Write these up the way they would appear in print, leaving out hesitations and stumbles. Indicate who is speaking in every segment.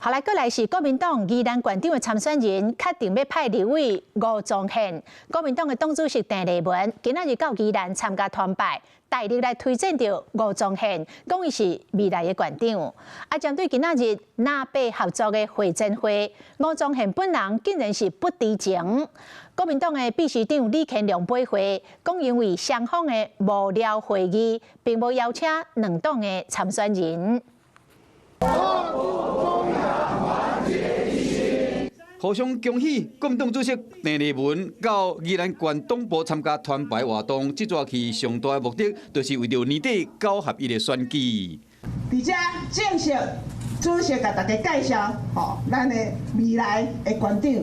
Speaker 1: 後來閣來是國民黨宜蘭縣長的參選人，確定欲派立委吳宗憲。國民黨的黨主席鄭麗文今仔日到宜蘭參加團拜，大力來推薦著吳宗憲，講伊是未來的縣長。啊，針對今仔日藍白合作的會前會，吳宗憲本人竟然是不知情。國民黨的秘書長李乾龍回會，講因為雙方的幕僚會議，並無邀請兩黨的參選人。
Speaker 2: 團結一心。互相恭喜，國民黨主席鄭麗文到宜蘭縣黨部參加團拜活動，這逝去上大的目的，就是為著年底九合一的選舉。
Speaker 3: 佇遮正式主席共大家介紹，吼，咱的未來的縣長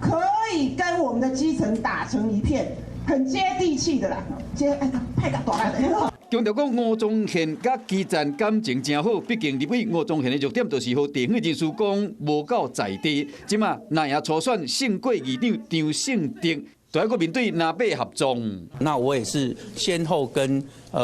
Speaker 3: 可以跟我們的基層打成一片，很接地氣的啦。這派個大的。
Speaker 2: 強調講吳宗憲佮基層感情誠好，畢竟立委吳宗憲的弱點就是予地方人士講無夠在地。這馬若贏初選勝過議長張盛德，就愛閣面對藍白合作。
Speaker 4: 那我也是先後跟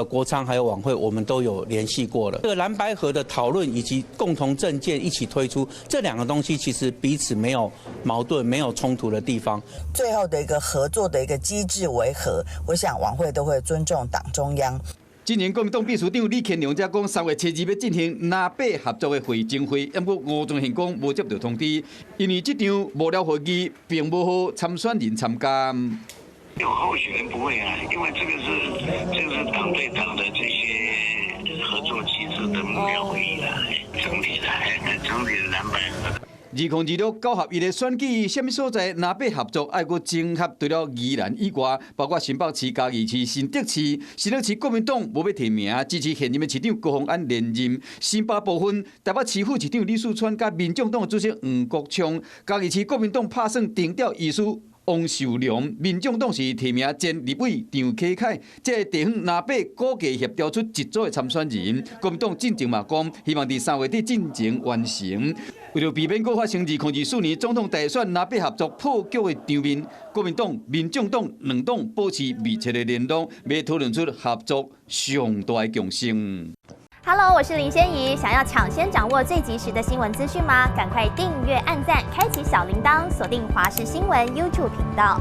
Speaker 4: 國昌還有網會，我們都有聯繫過了。這個藍白合的討論以及共同政見一起推出，這兩個東西其實彼此沒有矛盾、沒有衝突的地方。
Speaker 5: 最後的一個合作的一個機制為何？我想網會都會尊重黨中央。
Speaker 2: 今年國民黨秘書長李乾龍才講，3月7日欲進行藍白合作的會前會，毋過吳宗憲講無接到通知，因為這場幕僚會議並無予參選人參加。
Speaker 6: 有候選人不會啊，因為這個是黨對黨的這些合作機制的幕僚會議啦，整體的，整體的藍白合。
Speaker 2: 2026九合一的選舉，啥物所在藍白合作愛閣整合？除了宜蘭以外，包括新北市、嘉義市、新竹市、新北市國民黨無欲提名，支持現任的市長高虹安連任。新北部分，台北市副市長李四川佮民眾黨的主席黃國昌，嘉義市國民黨拍算定調醫師王壽良，民眾黨是提名前立委張啟楷，這個地方藍白估計協調出一組的參選人。國民黨進前嘛講，希望佇3月底進前完成。為著避免閣發生2024年總統大選藍白合作破局的場面，國民黨、民眾黨兩黨保持密切的聯絡，欲討論出合作上大的共識。
Speaker 7: Hello，我是林仙怡，想要搶先掌握最及時的新聞資訊嗎？趕快訂閱、按讚、開啟小鈴鐺，鎖定華視新聞 YouTube 頻道。